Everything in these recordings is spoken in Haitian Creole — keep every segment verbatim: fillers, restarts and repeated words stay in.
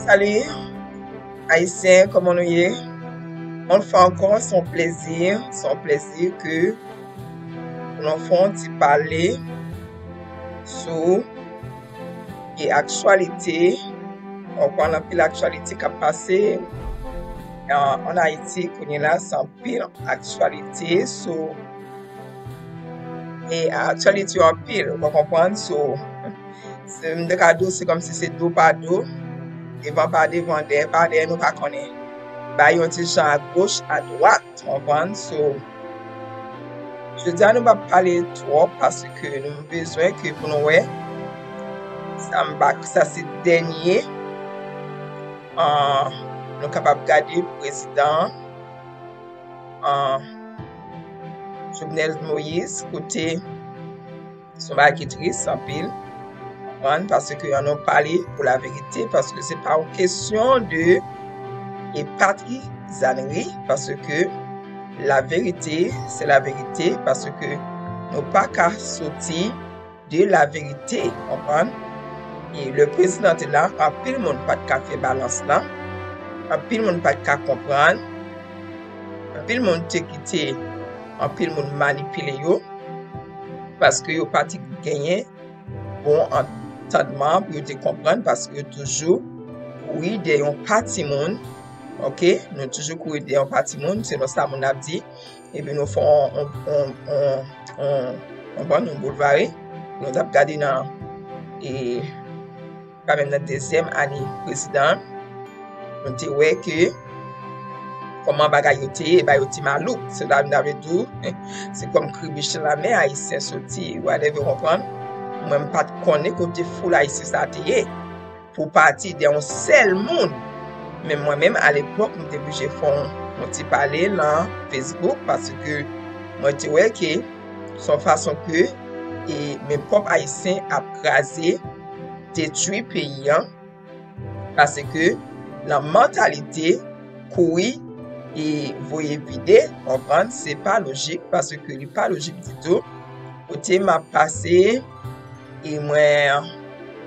Salut, Ayisyen, kòman nou ye? Yon fwa ankò, se yon plezi, se yon plezi ke pou nou fè yon ti pale sou e aktyalite. Ou konn anpil aktyalite k ap pase an, an Ayiti kounye la, se anpil aktyalite sou e aktyalite yo anpil, ou konprann? So, se, m te ka di w, se kòmsi se do pa do, devan pa devan, dèyè pa dèyè, nou pa konnen. Bay yon ti jan agoch, adwat, ou konprann? So, jodi a nou p ap pale twòp paske nou bezwen ke pou nou wè sa m pa, sa se dènye, ah, nou kapab gade prezidan an Jovenel Moïse, kote se yon bagay ki tris anpil, konprann, paske an nou pale pou laverite, paske se pa yon kesyon de e patizanri, paske laverite, se laverite, paske nou pa ka soti de laverite, konprann? E le prezidan te la, anpil moun pa t ka fè balans lan, anpil moun pa t ka konprann, anpil moun te kite anpil moun manipile yo, paske yo pa t genyen bon antandman pou yo te konprann, paske yo toujou kouri dèyè yon pati moun, oke? Nou toujou kouri dèyè yon pati moun, selon sa moun ap di, epi nou fè on, on, on, on, on, on, bon, nou boulvare, nou t ap gade nan, e, pa menm nan dezyèm ane prezidan, nou te wè ke kòman bagay yo te ye, bagay yo te malouk. Se la m ta vle di w, se kòm kribich nan lanmè Ayisyen soti, whatever, konprann? Mwen, m pa t konnen kote foul Ayisyen sa te ye. Pou pati de yon sèl moun. Men mwen menm, alepòk, m te blije fè yon, yon ti pale nan Facebook, paske mwen te wè ke se yon fason ke, e, men pòp Ayisyen ap kraze, detwi peyi an, paske nan mantalite kouri e voye vide, konprann, se pa lojik, paske li pa lojik ditou. Kote m ap pase, e mwen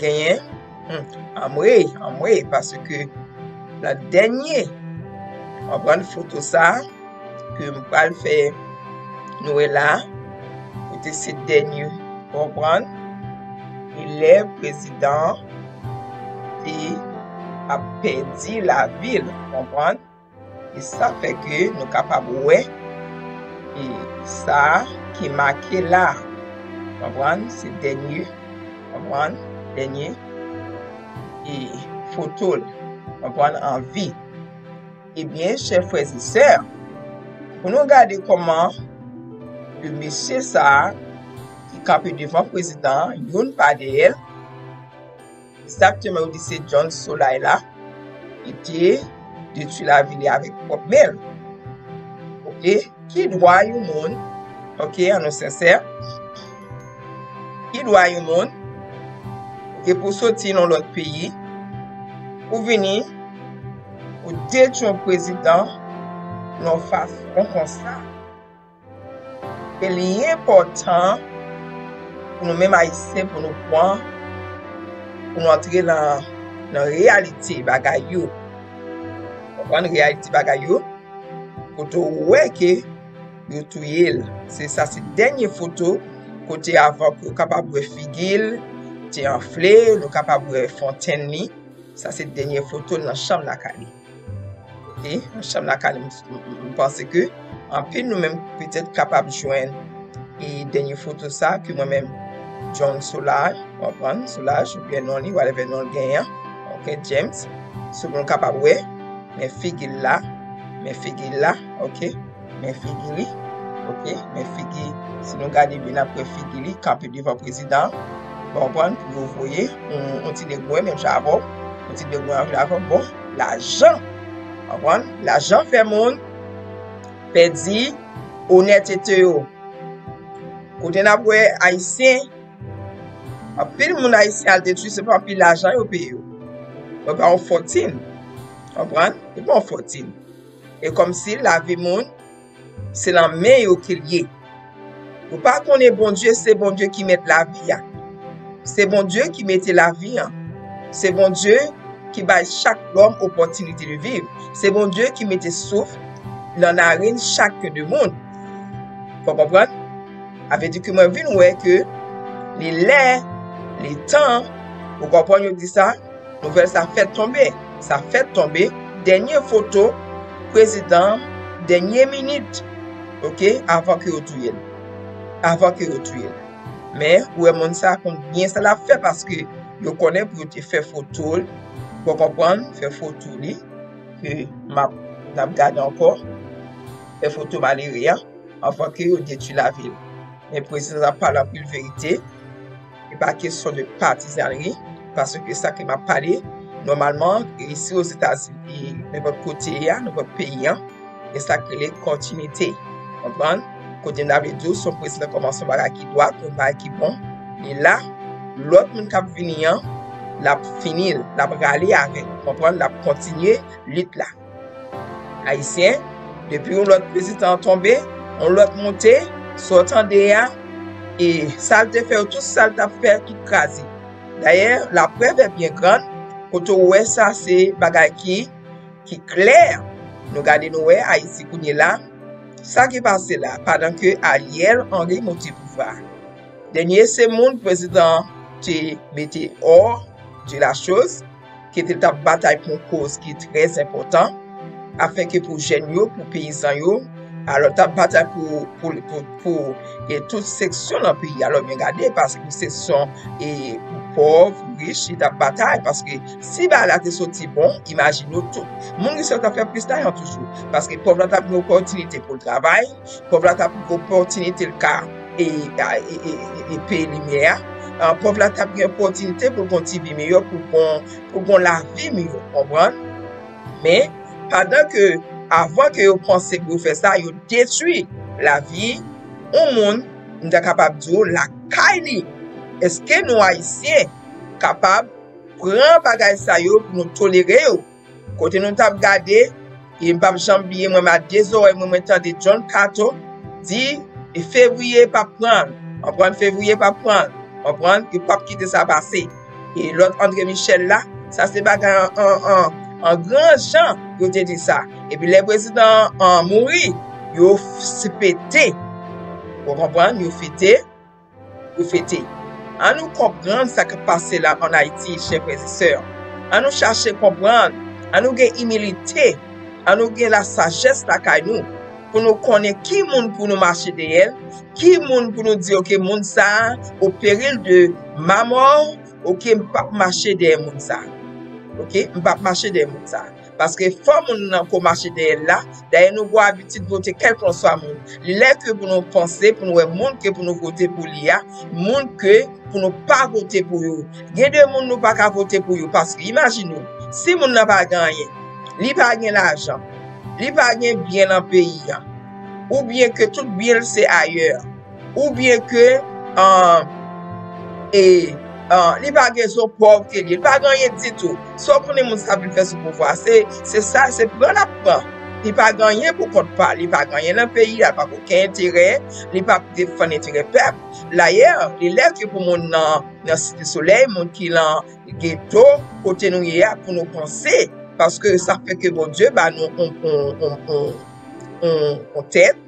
genyen, hmm, anmwe, anmwe, paske nan dènye, konprann, foto sa, ke m pral fè nou wè la, kote se dènye, konprann, e lè prezidan te ap pèdi lavi l, konprann, e sa fè ke nou kapab wè, e sa ki make la, konprann, se dènye, konprann, dènye, e foto l, konprann, an vi. Ebyen, chè frè e sè, pou nou gade kòman de mesye sa a ki kanpe devan prezidan an, youn pa dèyè l, egzakteman, yo di se John Solay la, ki te detwi lavi li avèk pwòp men l. Oke? Ki dwa yon moun, oke, an nou sensè, ki dwa yon moun, oke, pou soti nan lòt peyi, pou vini, pou detwi yon prezidan nan yon fason konsa? E li enpòtan pou nou menm Ayisyen, pou nou pran, pou nou antre nan, nan reyalite bagay yo. Konprann reyalite bagay yo? Kote w wè ke yo touye l. Se sa, se dènye foto kote avan pou w kapab wè figi l te anfle, nou kapab wè fontenn li. Sa se dènye foto l nan chanm lakay li. Oke, nan chanm lakay li, m, m, m, m panse ke anpil nou menm petèt kapab jwenn e dènye foto sa ke mwen menm, John Solage, konprann, Solage, oubyen non li, whatever non l genyen, oke, James. So, pou nou kapab wè, men figi l la, men figi l la, oke, men figi li, oke, men figi, si nou gade byen, n ap wè figi li kanpe devan prezidan an, konprann, pou yo voye, yon, yon ti nèg mwen, menm jan avè w, yon ti nèg mwen anvi avè w, bon, lajan, konprann, lajan fè moun pèdi onètete yo. Kote n ap wè Ayisyen, anpil moun Ayisyen al detwi, se pa anpil lajan yo peye yo. Se pa yon fòtin. Konprann? Se pa yon fòtin. E kòmsi lavi moun, se nan men yo ke l ye. Ou pa konnen Bondye, se Bondye ki mèt lavi a. Se Bondye ki mete lavi an. Se Bondye ki bay chak lòm opòtinite de viv. Se Bondye ki mete souf nan narin chak de moun. Fò konprann? Sa vle di ke mwen vin wè ke li lè, li tan, ou konprann yo di sa, nouvèl sa fèt tonbe. Sa fèt tonbe, dènye foto prezidan, dènye minit, oke, avan ke yo touye l. Avan ke yo touye l. Men, ou wè moun sa konn byen sa l ap fè paske yo konnen pou yo te fè foto l. Ou konprann? Fè foto li, ke m ap, n ap gade ankò. Fè foto malere a, avan ke yo detwi lavi l. Men prezidan ap pale anpil verite. E pa kesyon de patizanri, paske sa ke m ap pale, nòmalman, isi Ozetazini, nenpòt kote a, nenpòt peyi a, e sa k rele kontinite. Konprann? Kote m ta vle di w, se yon prezidan kòmanse yon bagay ki dwat, yon bagay ki bon, li la, lòt moun k ap vini an, l ap fini l, l ap rale avè l. Konprann? L ap kontinye lit la. Ayisyen, depi yon lòt prezidan tonbe, yon lòt monte, sa w tande a, e sa l te fè yo, tout sa l t ap fè, tout kraze. Dayè, la preuve est bien grande, kote w wè sa, se bagay ki, ki klè. Nou gade, nou wè, Ayiti kounye la, sa ki pase la, pandan ke Ariel Henry monte pouvwa. Dènye se moun prezidan te mete hors de la chose, ki te t ap batay pou yon koz ki trè enpòtan, afenke pou jèn yo, pou peyizan yo, alò t ap batay pou, pou, pou, pou, e tout seksyon nan peyi a. Alò byen gade, paske pou seksyon e pou pòv, rich, li t ap batay, paske si bagay la te soti bon, imajine w tout. Moun ki sot ap fè plis lajan toujou, paske pòv la t ap gen opòtinite pou l travay, pòv la t ap gen opòtinite l ka e, e, e, e, e peye limyè a. Ah, pòv la t ap gen opòtinite pou l gen yon ti vi meyè, pou l gen, pou l gen lavi miyò, konprann? Men, pandan ke, avan ke yo panse pou yo fè sa, yo detwi lavi yon moun, m ta kapab di w, lakay li. Èske nou, Ayisyen, kapab pran bagay sa yo pou nou tolere yo? Kote nou t ap gade, e m p ap janm bliye, mwen, m a de zòrèy mwen, mwen tande John Cato di, e fevriye p ap pran, konprann, fevriye p ap pran, konprann, yo p ap kite sa pase. E lòt André Michel la, sa se bagay an, an, an, an gran jan, yo te di sa. Epi lè prezidan an mouri, yo f-, se fete. Ou konprann? Yo fete. Yo fete. Ann nou konprann sa k ap pase la ann Ayiti, chè frè e sè. Ann nou chache konprann. Ann nou gen imilite. Ann nou gen lasajès lakay nou pou nou konnen ki moun pou nou mache dèyè l, ki moun pou nou di, oke, moun sa a, au péril de ma mort, oke, m p ap mache dèyè moun sa a. Oke, m p ap mache dèyè moun sa a. Paske fò moun nan ko mache dèyè l la, dayè nou gen abitid vote kèlkanswa moun. Li lè ke pou nou panse, pou nou wè moun ke pou nou vote pou li a, moun ke pou nou pa vote pou yo. Gen de moun nou pa ka vote pou yo, paske imajine w, si moun nan pa gen anyen, li pa gen lajan, li pa gen byen nan peyi a, oubyen ke tout byen l se ayè, oubyen ke, ah, e, ah, li pa gen zon pòv ke li, li pa gen anyen ditou. Sa w konnen moun sa vin fè sou pouvwa, se, se sa, se pran l ap pran. Li pa gen anyen pou kont pa li, li pa gen anyen nan peyi a, li pa gen okenn enterè, li p ap defann enterè pèp. Dayè, li lè ke pou moun nan, nan Site Solèy, moun ki nan geto, kote nou ye a, pou nou panse, paske sa fè ke Bondye ba nou on, on, on, on, on, on tèt,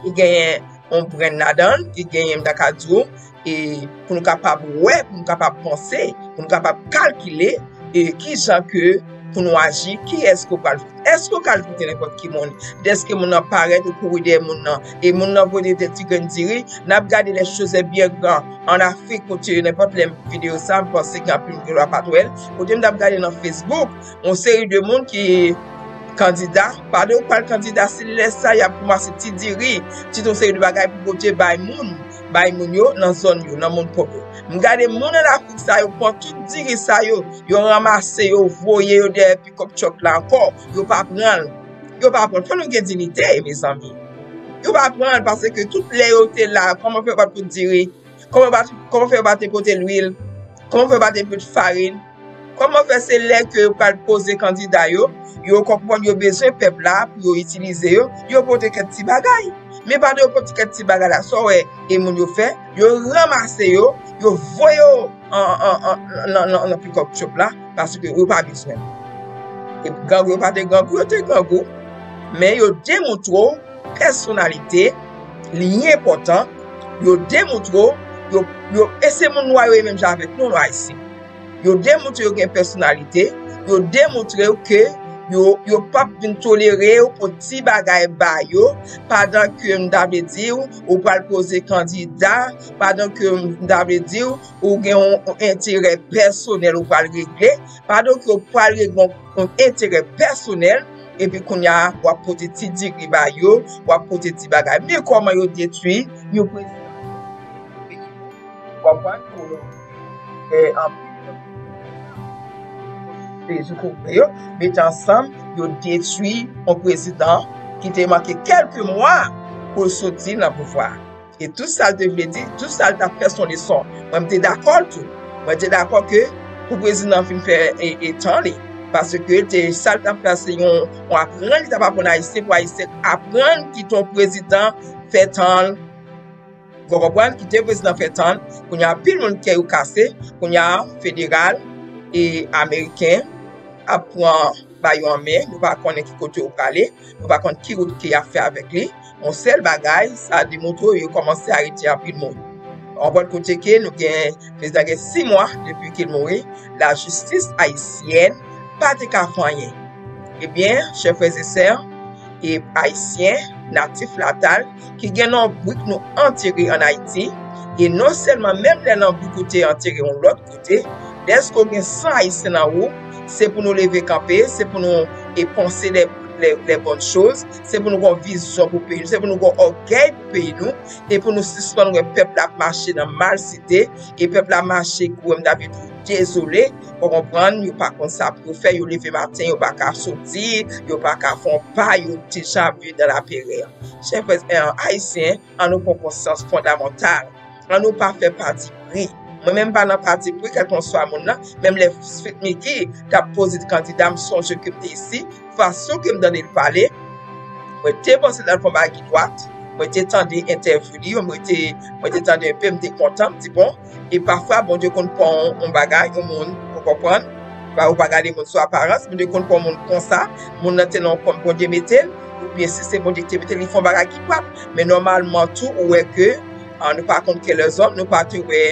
ki genyen yon brenn ladan l, ki genyen, m ta ka di w, e pou nou kapab wè, pou nou kapab panse, pou nou kapab kalkile, e ki jan ke pou nou aji, kiyès ke w pral vote. Èske w pral vote nenpòt ki moun? Dèske moun nan parèt, ou kouri dèyè moun nan, e moun nan vote de ti grenn diri, n ap gade les choses bien grand an Afrik, kote nenpòt lè m videyo sa, m panse gen anpil moun ki pa t wè l, kote m t ap gade nan Facebook, yon seri de moun ki kandida, pandan yo pral kandida, se lè sa y ap ranmase ti diri, ti yon seri de bagay pou pote bay moun, bay moun yo nan zòn yo, nan moun pòv yo. M gade moun ann Afrik sa yo pran tout diri sa yo, yo ranmase yo, voye yo dèyè pikòp tchòk la ankò, yo pa pran l. Yo pa pran l. Fò nou gen diyite, mezanmi. Yo pa pran l paske tout lè yo te la, kòman fè yo pa t pot diri? Kòman pa, kòman fè yo pa te pote lwil? Kòman fè yo pa te pote farin? Kòman fè se lè ke yo pral poze kandida yo, yo konprann yo bezwen pèp la pou yo itilize yo, yo pote kèk ti bagay? Men pandan yo pote kèk ti bagay la, sa w wè e moun yo fè, yo ranmase yo, yo voye yo an, an, an, nan, nan, nan pikòp chòp la, paske yo pa bezwen. E grangou yo pa te grangou, yo te grangou. Men yo demoutre w pèsonalite, li enpòtan, yo demoutre w, yo, yo, e se moun nwa yo ye menm jan avèk nou, nou Ayisyen. Yo demoutre yo gen pèsonalite, yo demoutre w ke yo, yo p ap vin tolere w pou ti bagay ba yo, pandan ke m ta vle di w, ou pral poze kandida, pandan ke m ta vle di w, ou gen yon, yon enterè pèsonèl ou pral regle, pandan ke w pral regle yon, yon enterè pèsonèl, epi kounye a, w ap pote ti diri ba yo, w ap pote ti bagay. Men kòman yo detwi yon prezidan? Konprann? Pou, eh, anpil moun, Jezi kouvri yo, mete ansanm, yo detwi yon prezidan ki te manke kèlke mwa pou l soti nan pouvwa. E tout sa l te vle di, tout sa l t ap fè, se yon leson. Mwen, m te dakò l tou. Mwen te dakò ke pou prezidan fin fè e, e tan li. Paske te, sa l t ap fè, se yon, yon aprann li t ap aprann Ayisyen, pou Ayisyen aprann kite yon prezidan fè tan l. Ou konprann? Kite prezidan fè tan l. Kounye a, anpil moun kè yo kase. Kounye a, federal e ameriken ap pran ba yo an men. Nou pa konnen ki kote yo prale. Nou pa konn ki wout ke y ap fè avèk li. Yon sèl bagay, sa demontre yo kòmanse arete anpil moun. Anpòt kote ke nou gen, prezidan gen sis mwa depi ke l mouri, lajistis ayisyèn pa te ka fè anyen. Ebyen, chè frè e sè, e Ayisyen, natif natal, ki gen nan brik nou antere ann Ayiti, e non sèlman menm lè nan brik ou te antere yon lòt kote, dèske w gen san Ayisyen nan ou, se pou nou leve kanpe, se pou nou e panse lè, lè, lè bòn choz, se pou nou gen yon vizyon pou peyi nou, se pou nou gen yon ògèy pou peyi nou, e pou nou sispann wè pèp la ap mache nan malsite, e pèp la mache kouri, m ta vle di w dezole, ou konprann, yo pa konn sa pou yo fè, yo leve maten, yo pa ka soti, yo pa ka fè yon pa, yo deja viv dan laperè. Chè frè, eh, Ayisyen, an nou pran konsyans fondamantal. An nou pa fè pati pri. Mwen menm pa nan pati pri, kèlkanswa moun nan, menm lè Sweet Micky t ap poze kandida, m sonje ke m te isi, fason ke m tande l pale, mwen te panse l t al fè yon bagay ki dwat, mwen te tande entèvyou li yo, mwen te, mwen te tande enpe, m te kontan, m di bon, e pafwa Bondye konn pran yon, yon bagay, yon moun, ou konprann, pa, ou pa gade moun sou aparans, Bondye konn pran yon moun konsa, moun nan te nan yon kòm Bondye mete l, oubyen si se Bondye ki te mete l, li fè yon bagay ki dwat, men nòmalman tou, ou wè ke, ah, nou pa konn kèlèzòm, nou pa te wè,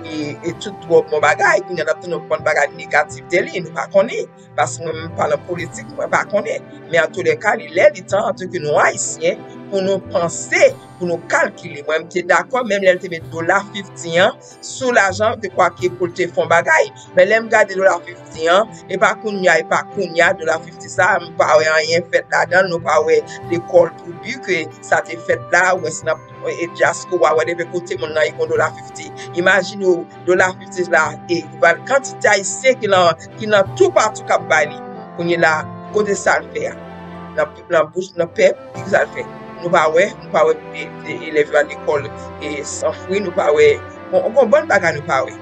e, e tout twò bon bagay, kounye a n ap tande yon bann bagay negatif de li, nou pa konnen. Paske mwen menm pa nan politik, mwen pa konnen. Men antoulèka, li lè, li tan, antanke nou Ayisyen, pou nou panse, pou nou kalkile. Mwen, m te dakò, menm lè l te met dola fifti an sou lajan, de kwa ke pou l te fè yon bagay. Men lè m gade dola fifti an, e pa kounye a, e pa kounye a, dola fifti sa, m pa wè anyen fèt ladan l, nou pa wè lekòl pou bi ke sa te fèt la, ou wè se nan e dyaspora, whatever kote moun nan ye gon dola fifti. Imajine w, dola fifti la, e kantite Ayisyen ki nan, ki nan toupatou k ap bay li. Kounye la, kote sa l fè a? Nan, nan bouch, nan pèp, ki sa l fè? Nou pa wè, nou pa wè e, e, elèv yo al lekòl e san fwi, nou pa wè, bon, gon bann bagay nou pa wè.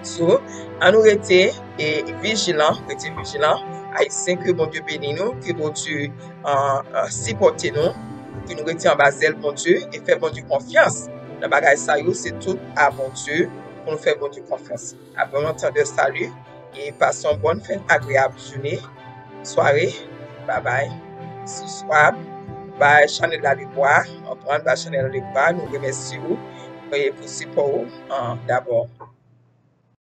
So, an nou rete e vijilan, rete vijilan. Ayisyen, ke Bondye beni nou, ke Bondye, ah, ah, sipòte nou, ke nou rete anba zèl Bondye e fè Bondye konfyans. Nan bagay sa yo, se tout a Bondye pou nou fè Bondye konfyans. Apre yon tan de sali e pase yon bòn fen agreyab jounen, sware. Babay. Siswab. Bay chanèl la lebwa. Anprann bay chanèl la lebwa. Nou remèsye w e pou sipò w, ah, dabò.